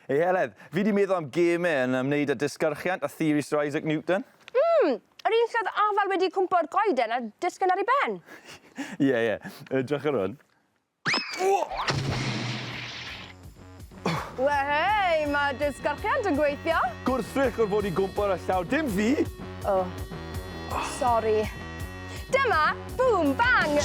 Ei Heledd, fi 'di meddwl am geme yn ymwneud â disgyrchiant a theori Sir Isaac Newton. Mm, yr un lle oedd afal wedi cwmpo o'r goeden a disgyn ar ei ben. Ie, ie. Edrych ar hwn. Wel hei, mae disgyrchiant yn gweithio. Gwrthrych o'r fod i gwmpo ar y llawr, dim fi! O, sori. Dyma Boom Bang!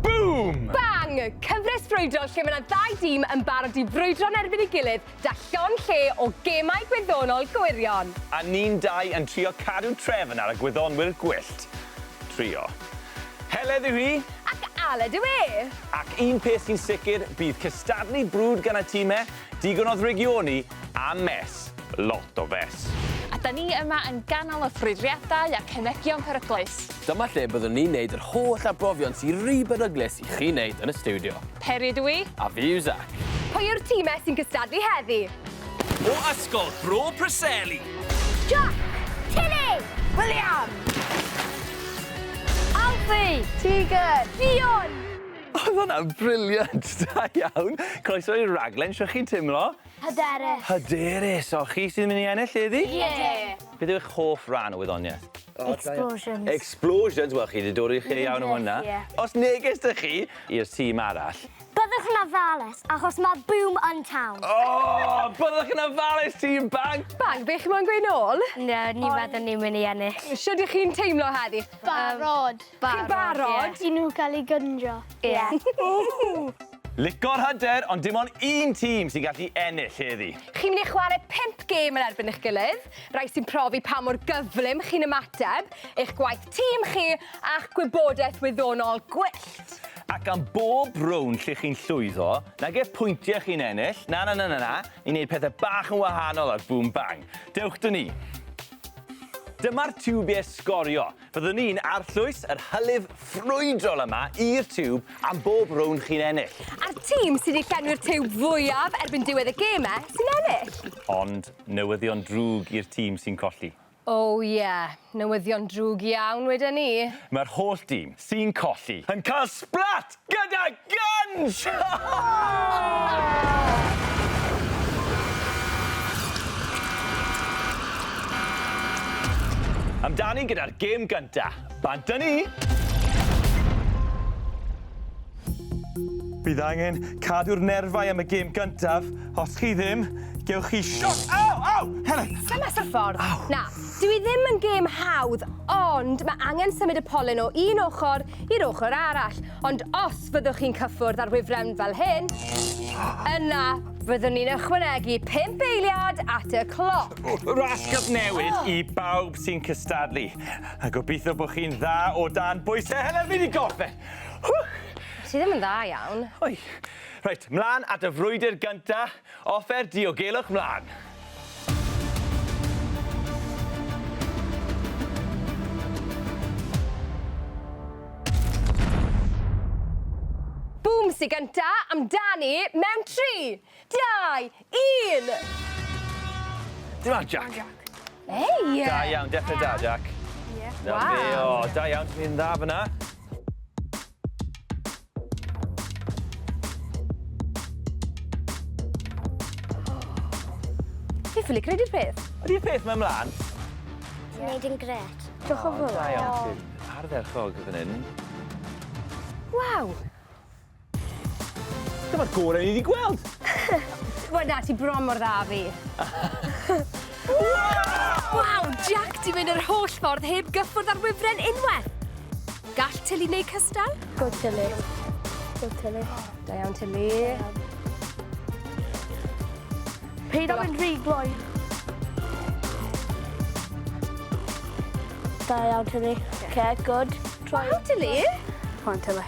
Boom! Bang! Cyfres frwydrol lle mae 'na ddau dîm yn barod i frwydro yn erbyn ei gilydd 'da llond lle o gemau gwyddonol gwirion. A ni'n dau yn trio cadw trefn ar y gwyddonwyr gwyllt. Trio. Heledd yw hi. Ac Aled yw e. Ac un peth sy'n sicr, bydd cystadlu brwd gan y time, digon o ddrygioni, a mess. Lot o fess. A 'da ni yma yn ganol y ffrwydriadau a cemegion peryglus. Dyma lle byddwn ni'n neud yr holl arbrofion sy ry beryglus i chi neud yn y stiwdio. Peri ydw i. A fi yw Zac. Pwy yw'r time sy'n cystadlu heddi? O Ysgol Bro Preseli. Jack! Tilly! William! Alfie! Tegan! Ffion! Oedd hwnna'n brilliant! Da iawn! Croeso i'r raglen, shwt chi'n timlo? Hyderus. Hyderus! O, chi sy'n mynd i ennill heddi? Ie! Beth yw eich hoff ran o wyddoniaeth? Explosions. Explosions! Wel, chi 'di dod i'ch lle iawn am hwnna. Ie. Os neges 'da chi i'r tîm arall, Byddwch yn ofalus, achos mae boom yn town. O! Byddwch yn ofalus, tîm Bang! Bang, be chi moyn gweud nôl? Na, ni'n meddwl ni'n mynd i ennill. Shwd 'ych chi'n teimlo heddi? Barod. Chi'n barod? I nhw cael eu gynjo. Ie. Lico'r hyder, ond dim ond un tîm sy'n gallu ennill heddi. Chi'n mynd i chwarae pump gêm yn erbyn eich gilydd, rai sy'n profi pa mor gyflym chi'n ymateb, eich gwaith tîm chi, a'ch gwybodaeth wyddonol gwyllt. Ac am bob rownd lle chi'n llwyddo, nage pwyntiau chi'n ennill, na na na na na, ni'n neud pethau bach yn wahanol ar Boom Bang. Dewch 'da ni. Dyma'r tiwbiau sgorio. Fyddwn ni'n arllwys yr hylif ffrwydrol yma i'r tiwb am bob rownd chi'n ennill. A'r tîm sydd 'di llenwi'r tiwb fwyaf erbyn diwedd y gêmau sy'n ennill. Ond newyddion drwg i'r tîm sy'n colli. O ie, newyddion drwg iawn weden i. Mae'r holl dîm sy'n colli yn cael splat gyda guns! Amdani gyda'r gêm gynta. Bant â ni! Bydd angen cadw'r nerfau am y gêm gyntaf. Os chi ddim, gewch chi sioc. Aw! Aw! Helen! Sa'n mas o'r ffordd. Aw. Na, dyw hi ddim yn gêm hawdd, ond mae angen symud y polyn o un ochr i'r ochr arall. Ond os fyddwch chi'n cyffwrdd ar wifren fel hyn, yna fyddwn ni'n ychwanegu pump eiliad at y cloc. Ras gyfnewid i bawb sy'n cystadlu. A gobeithio bod chi'n dda o dan bwysau. Helen, fi 'di gorffen! Ti ddim yn dda iawn. Oi. Reit, mlaen at y frwydr gynta. Offer diogelwch mlaen. Boom sy gynta, amdani, mewn 3, 2, 1! Dyma Jack. Ei! Da iawn, dechrau da, Jack. Ie. Na fe, o, da iawn, ti'n mynd dda fyna. Fi ffili credu'r peth. Ydy'r peth 'ma mlan? Ti'n neud yn grêt. Diolch yn fawr. Da iawn ti. Ardderchog fan hyn. Waw! Dyma'r gore ni 'di gweld! Wel na, ti bron mor dda â fi. Waw! Jack 'di mynd yr holl ffordd heb gyffwrdd â'r wifren unwaith! Gall Tilly wneud cystal? Go Tilly. Go Tilly. Da iawn Tilly. Paid â mynd rhy gloi. Da iawn Tilly. Okay, good. Try. Wow, Tilly. Come on, Tilly.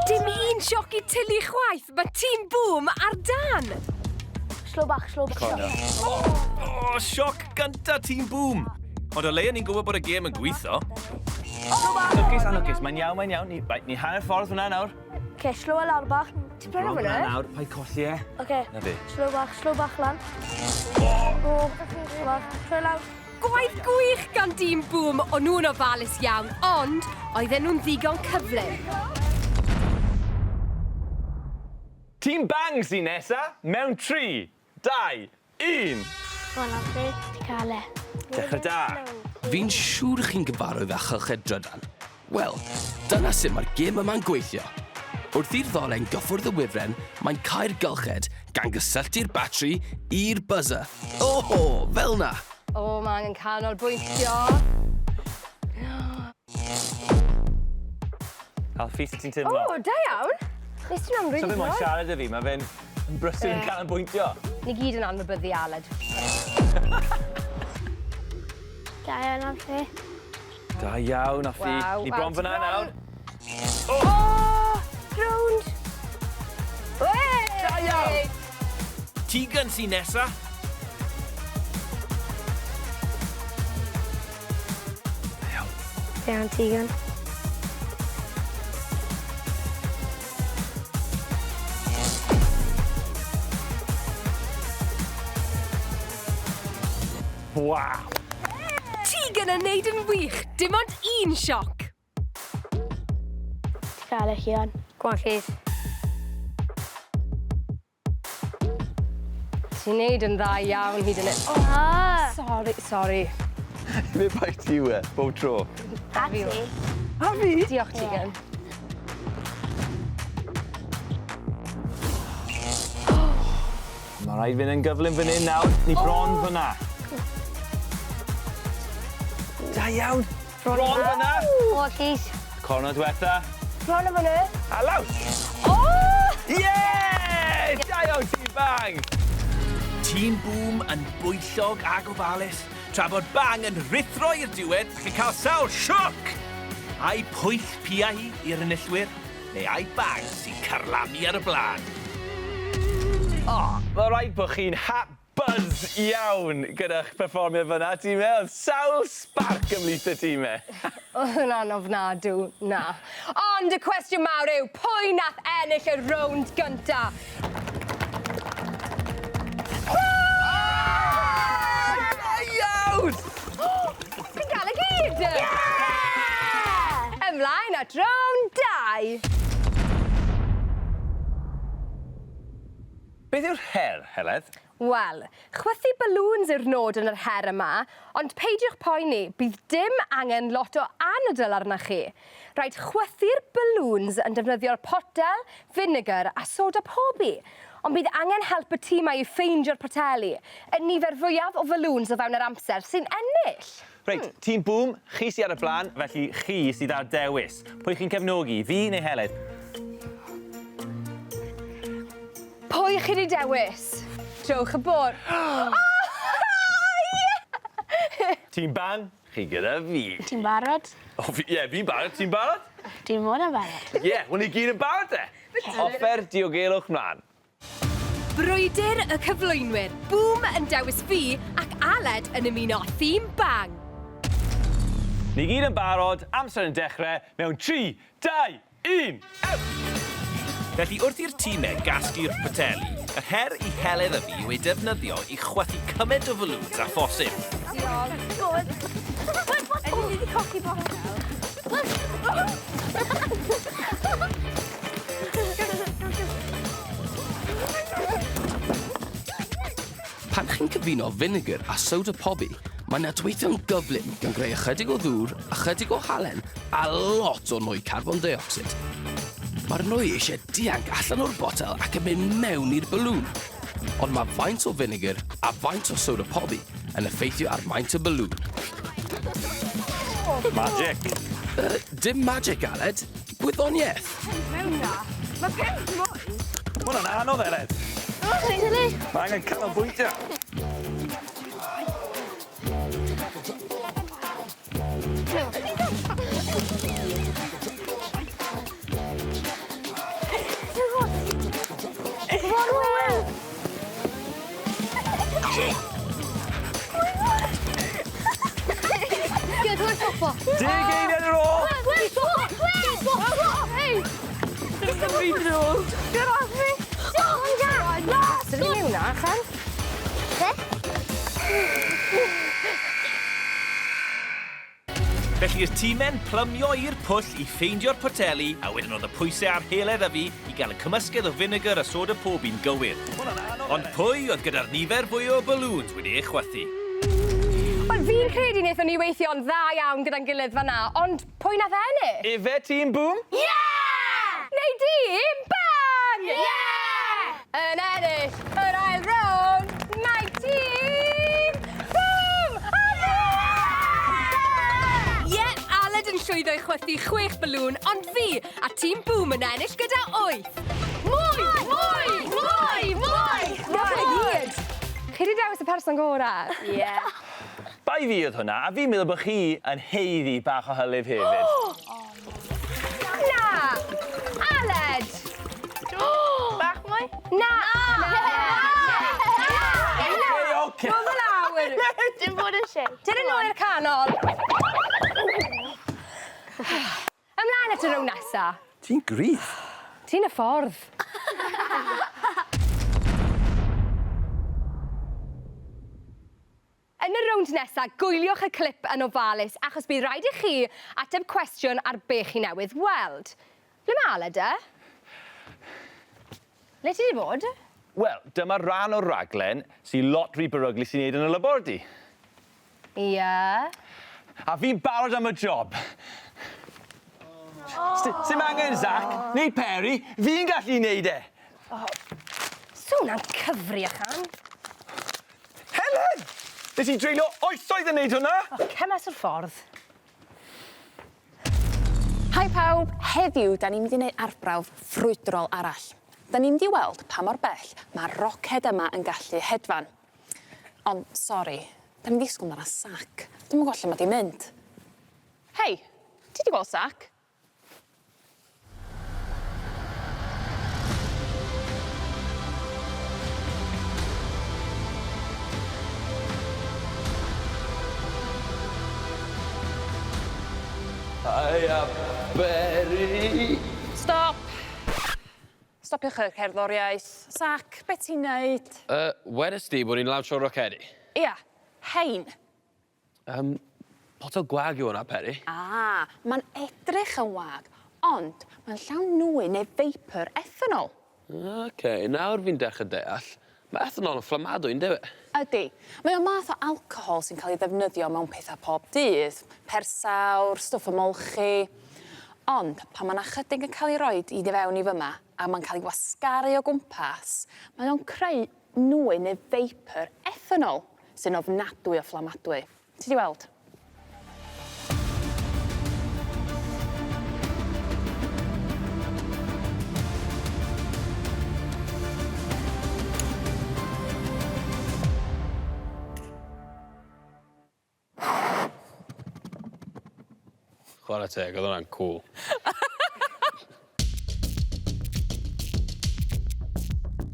Dim un sioc i Tilly chwaith, mae tîm Boom ar dan! Slow bach, slow bach. O, oh, sioc gynta tîm Boom! Ond o leia ni'n gwybod bod y gêm yn gweithio. Lwcus, anlwcus, mae'n iawn, mae'n iawn. Ni, right, ni hanner ffordd hwnna nawr. Okay, slow e lawr bach. Ti bron o fyna? Nawr, paid colli e. Oce. Na fi. Slow bach, slow bach lan. O, slow bach. Troi lawr. Gwaith gwych gan dîm Boom, o'n nhw'n ofalus iawn, ond oedden nhw'n ddigon cyflym. Tîm Bang sy'n nesa, mewn 3, 2, 1. Go on, Alfie, ti cael e. Dechrau da. Fi'n siŵr chi'n gyfarwydd â chylched drydan. Wel, dyna sut mae'r gêm yma'n gweithio. Wrth i'r ddolen gyffwrdd y wifren, mae'n cau'r gylched gan gysylltu'r batri i'r buzzer. Oho, fel 'na! O, mae angen canolbwyntio. Alfie, sut ti'n teimlo? O, da iawn. Nes ti'n am So really fe moyn gloi. siarad â fi, mae fe'n brysur yn canolbwyntio. Ni gyd yn anwybyddu Aled. Da iawn, Alfie. Da iawn, Alfie. Waw, Ni waw, bron fyna ti nawr. O! Rownd! Wey! Da iawn! Tegan sy'n nesa. Da iawn, Tegan. Waw! Tegan yn neud yn wych, dim ond un sioc. Ti cael e, Llion. Go on, Rhys. Ti'n neud yn dda iawn hyd yn hyn. Oh, Ah! sorry, sorry. Fe bai ti yw e, bob tro. A ti. A fi? Diolch, Tegan. Mae rhaid fynd yn gyflym fan hyn nawr. Ni bron fyna. Da iawn. Bron fyna. Go on, Rhys. Corner diwetha. Bron o fyny. A lawr. O! Yeah! Da iawn, tîm Bang! Tîm Boom yn bwyllog a gofalus, tra bod Bang yn rhuthro i'r diwedd ac yn cael sawl sioc! Ai pwyll pia hi i'r enillwyr, neu ai Bang sy'n carlamu ar y blaen? O, mae rhaid bod chi'n hapus iawn gyda'ch perfformiad fyna. Ti'n meddwl, sawl spark ymhlith y tîmau. Oedd hwnna'n ofnadw, na. Ond y cwestiwn mawr yw, pwy nath ennill y rownd gynta? Da iawn! Fi'n gael y gyd! Yeah! Ymlaen at rownd 2. Beth yw'r her, Heledd? Wel, chwythu balloons yw'r nod yn yr her yma, ond peidiwch poeni, bydd dim angen lot o anadl arna chi. Rhaid chwythu'r balloons yn defnyddio'r potel, vinegar a soda pobi. Ond bydd angen help y tîmau i ffeindio'r poteli, y nifer fwyaf o balloons o fewn yr amser sy'n ennill. Reit, tîm Boom, chi sydd ar y blaen, felly chi sydd ar dewis. Pwy chi'n cefnogi, fi neu Heledd? Pwy chi wedi dewis? Trowch y bwrdd. Tîm Bang, chi gyda fi. Ti'n barod? O, fi, ie, fi'n barod. Ti'n barod? Dwi'n mor yn barod. Ie, yeah, wel ni gyd yn barod te. Offer diogelwch mlaen. Brwydr y cyflwynwyr. Boom yn dewis fi ac Aled yn ymuno â thîm Bang. Ni gyd yn barod, amser yn dechrau mewn 3, 2, 1, out! Felly wrth i'r tîmau gasglu'r poteli, yr her i Heledd a fi yw ei defnyddio i chwythu cymaint o balloons â phosib. Ydyn ni wedi colli botel? Pan chi'n cyfuno vinegar a soda pobi, mae'n adweithio'n gyflym gan greu ychydig o ddŵr, ychydig o halen a lot o nwy carbon dioxid. Mae'r nwy eisiau dianc allan o'r botel ac yn mynd mewn i'r balŵn. Ond mae faint o vinegar a faint o soda pobi yn effeithio ar maint y balŵn. Magic. Dim magic, Aled. Gwyddoniaeth. Mewn na. Mae pump mwy. Mae hwnna'n anodd, Heledd. Mae angen canolbwyntio. Come on, Will! Good, we're football. 10 eiliad ar ôl. Will, stop! Will, stop! Hey! Symud nôl. Get off me! Na! Sut fi'n neud wnna, achan? Be? Felly y tîme'n plymio i'r pwll i ffeindio'r poteli, a wedyn oedd y pwysau ar Heledd a fi i gael y cymysgedd o finegr a soda pobi'n gywir. Ond pwy oedd gyda'r nifer fwy o balloons wedi eu chwythu? Wel, fi'n credu wnaethon ni weithio'n dda iawn gyda'n gilydd fan'na, ond pwy nath ennill? Ife tîm Boom? Ie! Neu dîm Bang! Ie! Yn ennill yr ail rownd, mae tîm Boom! Ie, Aled yn llwyddo i chwythu chwech balŵn, ond fi a tîm Boom yn ennill gyda wyth. Mwy! Mwy! Mwy! Mwy! Mwy! i gyd. Chi 'di dewis y person gorau. Ie. Bai fi oedd hwnna, a fi'n meddwl bod chi yn haeddu bach o hylif hefyd. Na! Aled! Bach mwy? Na! Na! Na! Oce, oce. Rho fe lawr! Dim bod yn shit. Dyn nhw i'r canol. Ymlaen at y rownd nesa. Ti'n gryf. Ti'n y ffordd. Yn y rownd nesa, gwyliwch y clip yn ofalus, achos bydd rhaid i chi ateb cwestiwn ar be chi newydd weld. Ble mae Aled e? Le ti wedi bod? Wel, dyma ran o'r raglen sy'n lot rhy beryglus i wneud yn y labordy. Ie. A fi'n barod am y job. Sim angen Zach, neu Perry, fi'n gallu wneud e. So hwnna'n cyfri achan. Helen! Nes i dreulio oesoedd yn wneud hwnna! O, cemes o'r ffordd. Hi pawb, heddiw da ni'n mynd i wneud arbrawf ffrwydrol arall. Da ni'n mynd i weld pa mor bell mae'r roced yma yn gallu hedfan. Ond, sori, da ni'n ddisgwyl amdana Sac. Dwi'm yn gwybod lle mae di mynd. Hei, ti di gweld Sac? Hiya, Beri! Stop! Stopiwch y cerddoriaeth. Sac, be ti'n neud? Wedest di bod ni'n lawnsio rocedi? Ia, hein. Potel gwag yw hwnna, Peri. Ah, mae'n edrych yn wag, ond mae'n llawn nwy neu vapour ethanol. Oce, nawr fi'n dechrau deall. Mae ethanol yn fflamadwy, yn dyw e? Ydy. Mae o'n math o alcohol sy'n cael ei ddefnyddio mewn pethau pob dydd. Persawr, stwff ymolchi. Ond pan mae 'na chydig yn cael ei roid i fewn i fyma a mae'n cael ei wasgaru o gwmpas, mae o'n creu nwy neu vapour ethanol sy'n ofnadwy o fflamadwy. Ti 'di weld? Chwarae teg, oedd hwnna'n cool.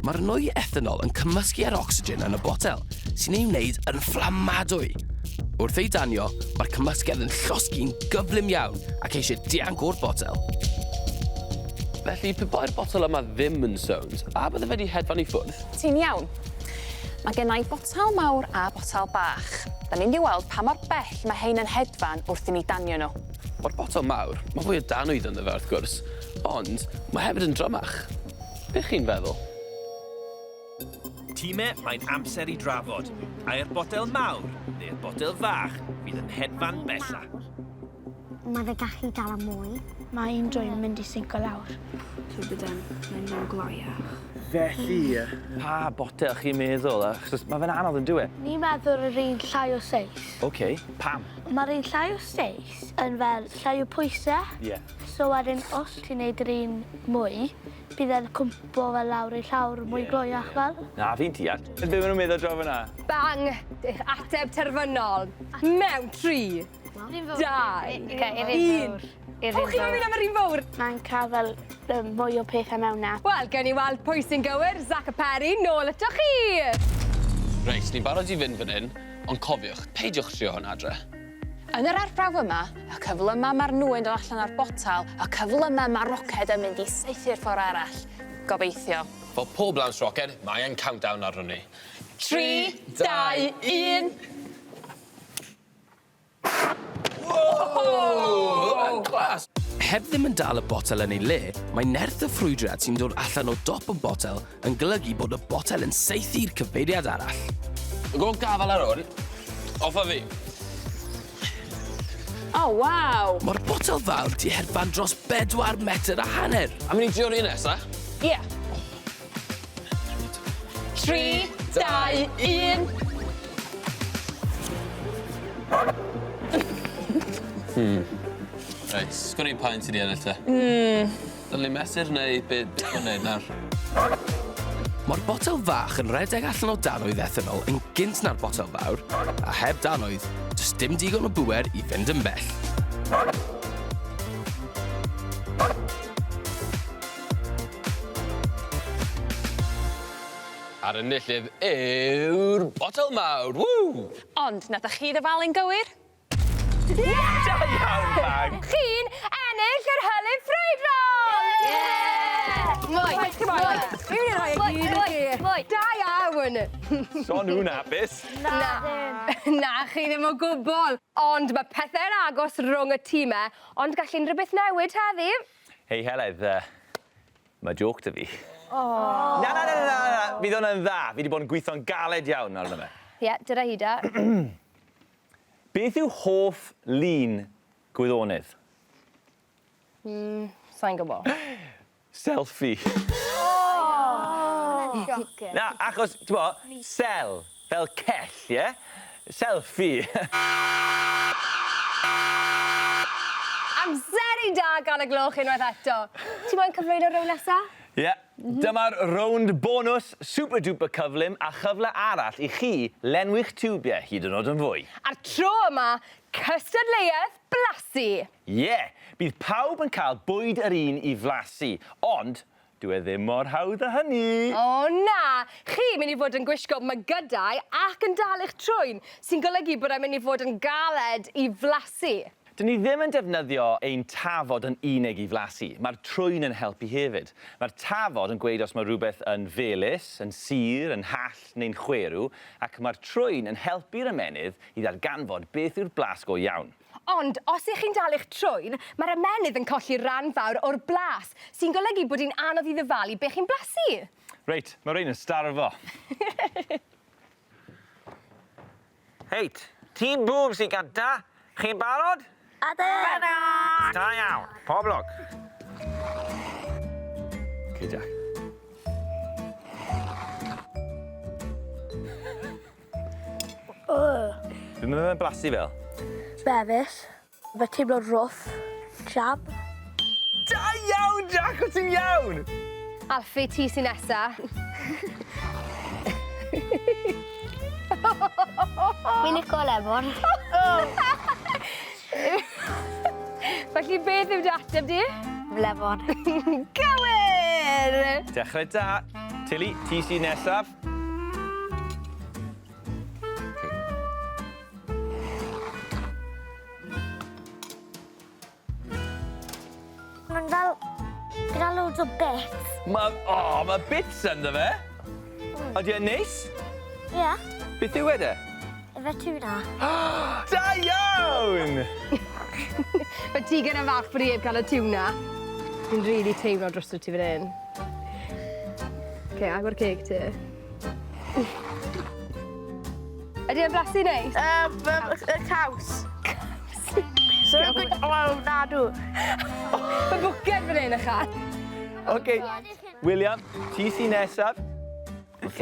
Mae'r nwy ethanol yn cymysgu â'r ocsigen yn y botel, sy'n ei wneud yn fflamadwy. Wrth ei danio, mae'r cymysgedd yn llosgi'n gyflym iawn ac eisiau dianc o'r botel. Felly, pe bai'r botel yma ddim yn sownd, a bydde fe wedi hedfan i ffwrdd? Ti'n iawn. Mae gen i botel mawr a botel bach. Da ni'n mynd i weld pa mor bell mae hein yn hedfan wrth i ni danio nhw. Mae'r botel mawr, mae fwy o danwydd ynddo fe wrth gwrs, ond mae hefyd yn drymach. Be chi'n feddwl? Time, mae'n amser i drafod. Ai'r botel mawr neu'r botel fach fydd yn hedfan bella? Mae fe gallu dal am mwy. Mae un drwy yn mynd i sinco lawr. So bydd e'n mynd yn gloiach. Felly, pa botel chi'n meddwl? Achos mae fe'n anodd yn dyw e? Ni'n meddwl yr un llai o seis. Oce, pam? Mae'r un llai o seis yn fel llai o pwysau. Ie. So wedyn, os ti'n neud yr un mwy, bydd e'n cwmpo fel lawr i llawr mwy gloiach fel. Na, fi'n deall. Be maen nhw'n meddwl draw fyna? Bang! Eich ateb terfynol. Mewn 3, 2, 1. O, chi'n mynd am yr un fawr? Mae'n cael fel mwy o pethau mewn na. Wel, gewn ni weld pwy sy'n gywir. Zac a Peri, nôl ato chi! Reit, ni'n barod i fynd fan hyn, ond cofiwch, peidiwch trio hwn adre. Yn yr arbrawf yma, y cyflyma mae'r nwy'n dod allan o'r botel, y cyflyma mae'r roced yn mynd i saethu'r ffordd arall. Gobeithio. Fel pob launch roced, mae angen countdown arnon ni. 3, 2, 1... Class! Heb ddim yn dal y botel yn ei le, mae nerth y ffrwydriad sy'n dod allan o dop y botel yn golygu bod y botel yn saethu i'r cyfeiriad arall. Go gafel ar hwn. Off â fi. O, waw! Mae'r botel fawr 'di hedfan dros bedwar metr a hanner. A mynd i drio'r un nesa? Ie. 3, 2, 1. Reit, sgwn i pa un sy 'di ennill te. Hmm. Dylen ni mesur neu be' be' ti'n neud nawr? Mae'r botel fach yn rhedeg allan o danwydd ethanol yn gynt na'r botel fawr, a heb danwydd, does dim digon o bŵer i fynd yn bell. A'r enillydd yw'r botel mawr! Woo! Ond, nathoch chi ddyfalu'n gywir? Da iawn, Bang! Chi'n ennill yr hylif ffrwydrol! Yeah! Mwy, mwy. Fi'n mynd i rhoi e gyd i chi. Mwy. Da iawn! So nhw'n hapus. Na. Na, chi ddim o gwbl. Ond mae pethau'n agos rhwng y tîmau, ond gall unrhyw beth newid heddi. Hei Heledd, mae joke 'da fi. Oh. Na, na, na, na, na, na, fydd hwnna'n dda. Fi wedi bod yn gweithio'n galed iawn arno fe. Ie, yeah, dyna hi da. Beth yw hoff lun gwyddonydd? Sa'n gwybod. Selfie. Shocking. Na, achos, ti'n bo, sel, fel cell, ie? Yeah? Selfie. Amser i da gan y gloch unwaith eto. Ti moyn cyflwyno rownd nesa? Ie, yeah. Dyma'r rownd bonws super duper cyflym a chyfle arall i chi lenwi'ch tiwbiau hyd yn oed yn fwy. A'r tro yma, cystadleuaeth blasu. Ie, yeah, bydd pawb yn cael bwyd yr un i flasu, ond dyw e ddim mor hawdd â hynny. O na, chi mynd i fod yn gwisgo mygydau ac yn dal eich trwyn, sy'n golygu bod e'n mynd i fod yn galed i flasu. Dyn ni ddim yn defnyddio ein tafod yn unig i flasu. Mae'r trwyn yn helpu hefyd. Mae'r tafod yn gweud os mae rhywbeth yn felys, yn sur, yn hallt neu'n chwerw, ac mae'r trwyn yn helpu'r ymennydd i ddarganfod beth yw'r blas go iawn. Ond os ych chi'n dal eich trwyn, mae'r ymennydd yn colli ran fawr o'r blas, sy'n golygu bod hi'n anodd i ddyfalu be chi'n blasu. Reit, mae rhain yn starfo. Reit, tîm Boom sy'n gynta. Chi'n barod? Ydyn! Da iawn. Pob lwc. Okay, Jack. Be mae fe'n blasu fel? Befus. Fe teimlo rough. Jam. Da iawn, Jack, o ti'n iawn! Alfie, ti sy'n nesa. Fi'n licio lemon. Felly beth yw dy ateb di? Lemon. Gywir! Dechrau da. Tilly, ti sy'n nesaf. Okay. Mae'n fel gyda loads o bits. Mae, oh, mae bits ynddo fe. Ydy e'n neis? Ie. Yeah. Beth yw e de? Efe tuna. Da iawn! Mae ti gyda falch bod i heb cael y tuna. Fi'n rili teimlo drosto ti fan hyn. Oce, agor ceg ti. Ydy e'n blasu neis? Y caws. So, o, na dw. Mae bwced fan hyn ycha. OK, William, ti sy'n nesaf. OK.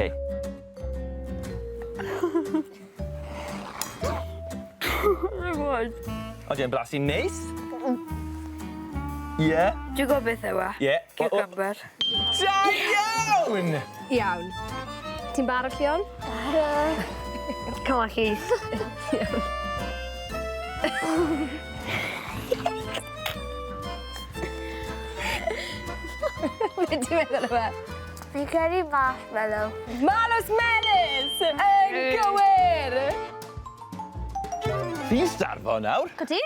Ydy e'n blasu neis? Ie. Dwi'n gwybod beth yw e. Ie. Cucumber. Da iawn! Iawn. Ti'n barod, Llion? Come on, Llys. Iawn. Be ti'n meddwl o fe? Fi'n credu marshmallow. Malws Melys! Yn gywir! Fi'n starfo nawr. Codi?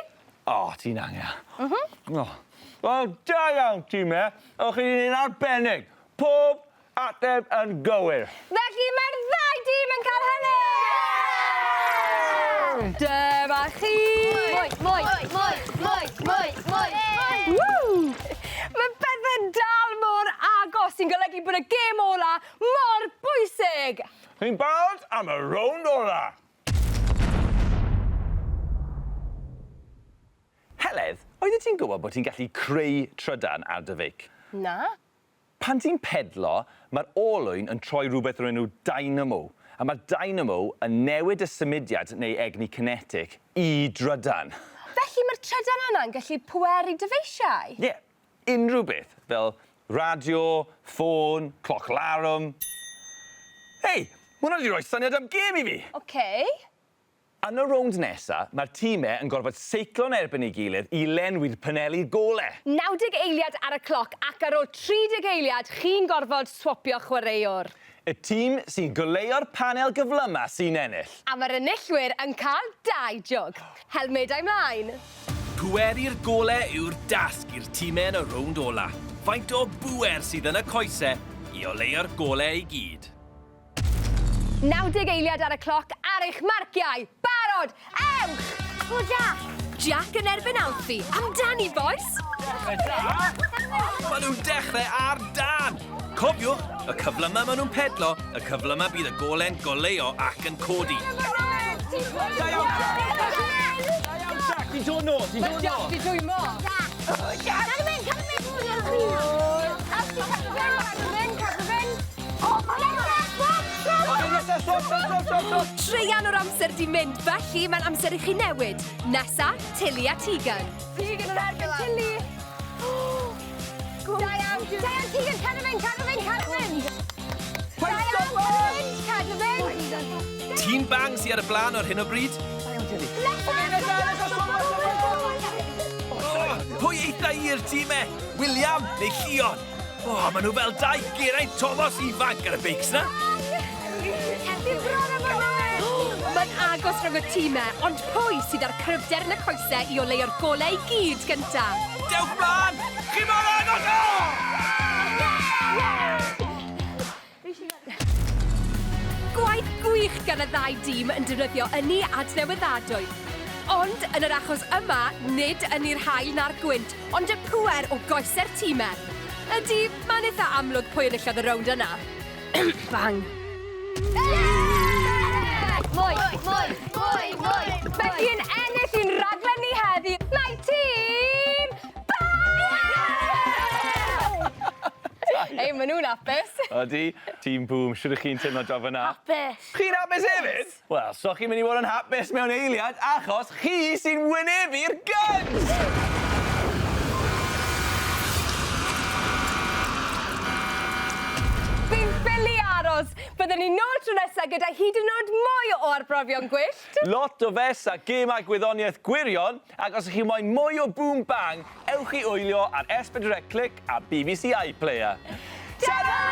O, ti'n angen. Mhm. O. Wel, da iawn ti, me. O, chi'n un arbennig. Pob ateb yn gywir. Felly mae'r ddau dîm yn cael hynny! Dyma chi! Mwy, mwy, mwy, mwy, mwy, mwy! Woo! Mae pethau'n dal mor agos sy'n golygu bod y gêm ola mor bwysig! Chi'n barod am y rownd ola? Heledd, oeddet ti'n gwybod bod ti'n gallu creu trydan ar dy feic? Na. Pan ti'n pedlo, mae'r olwyn yn troi rhywbeth o'r enw dynamo, a mae'r dynamo yn newid y symudiad neu egni cinetic i drydan. Felly mae'r trydan yna'n gallu pweru dyfeisiau? Ie, unrhyw beth, fel radio, ffôn, cloc larwm. Hei, ma' hwnna 'di rhoi syniad am gêm i fi! Ocê. Yn y rownd nesa, mae'r timau yn gorfod seiclo'n erbyn ei gilydd i lenwi'r paneli gole. 90 eiliad ar y cloc ac ar ôl 30 eiliad chi'n gorfod swopio chwaraewr. Y tîm sy'n goleuo'r panel gyflyma sy'n ennill. A mae'r enillwyr yn cael dau jwg. Helmedau mlaen! Pweru'r gole yw'r dasg i'r timau yn y rownd ola. Faint o bŵer sydd yn y coese i oleuo'r gole i gyd? 90 eiliad ar y cloc ar eich marciau. Barod, ewch! Go Jack! Jack yn erbyn Alfie. Amdani, bois! Maen nhw'n dechrau ar dân! Cofiwch, y cyflyma maen nhw'n pedlo, y cyflyma bydd y gole'n goleuo ac yn codi. Da iawn, Jack! Da iawn, Jack! Ti'n dod nôl, ti'n dod nôl! Jack 'di dwymo! Cadw mynd, cadw mynd! Alfie, cadw fynd, cadw fynd, cadw fynd! Traean o'r amser 'di mynd, felly mae'n amser i chi newid. Nesa, Tilly a Tegan. Tegan yn erbyn Tilly. Da iawn, da iawn, Tegan, cadw fynd, cadw fynd, cadw fynd. Da iawn, cadw fynd, cadw fynd. Tîm Bang sy ar y blaen ar hyn o bryd. O, pwy eitha i'r tîmau? William neu Llion? O, maen nhw fel dau Geraint Thomas ifanc ar y beics na. Mae'n agos rhwng y tîmau, ond pwy sydd â'r cryfder yn y coesau i oleuo'r golau i gyd gynta? Dewch mlaen! Chi mor agos! O! Gwaith gwych gan y ddau dîm yn defnyddio ynni adnewyddadwy. Ond yn yr achos yma, nid ynni'r haul na'r gwynt, ond y pŵer o goesau'r tîmau. Ydy, mae'n eitha amlwg pwy enillodd y rownd yna. Bang! Mwy, mwy, mwy, mwy! Felly yn ennill i'n raglen ni heddi, mae tîm Bang! Ei, maen nhw'n hapus. Ydy, Tîm Boom, shwt ych chi'n teimlo draw fan'na? Hapus. Chi'n hapus hefyd? Wel, so chi'n mynd i fod yn hapus mewn eiliad, achos chi sy'n wynebu'r guns! Fi'n ffili aros! Byddwn ni nôl tro nesa gyda hyd yn oed mwy o arbrofion gwyllt. Lot o fes a gemau gwyddoniaeth gwirion, ac os ych chi moyn mwy o Boom Bang, ewch i wylio ar S4C Clic a BBC iPlayer. Ta-ra!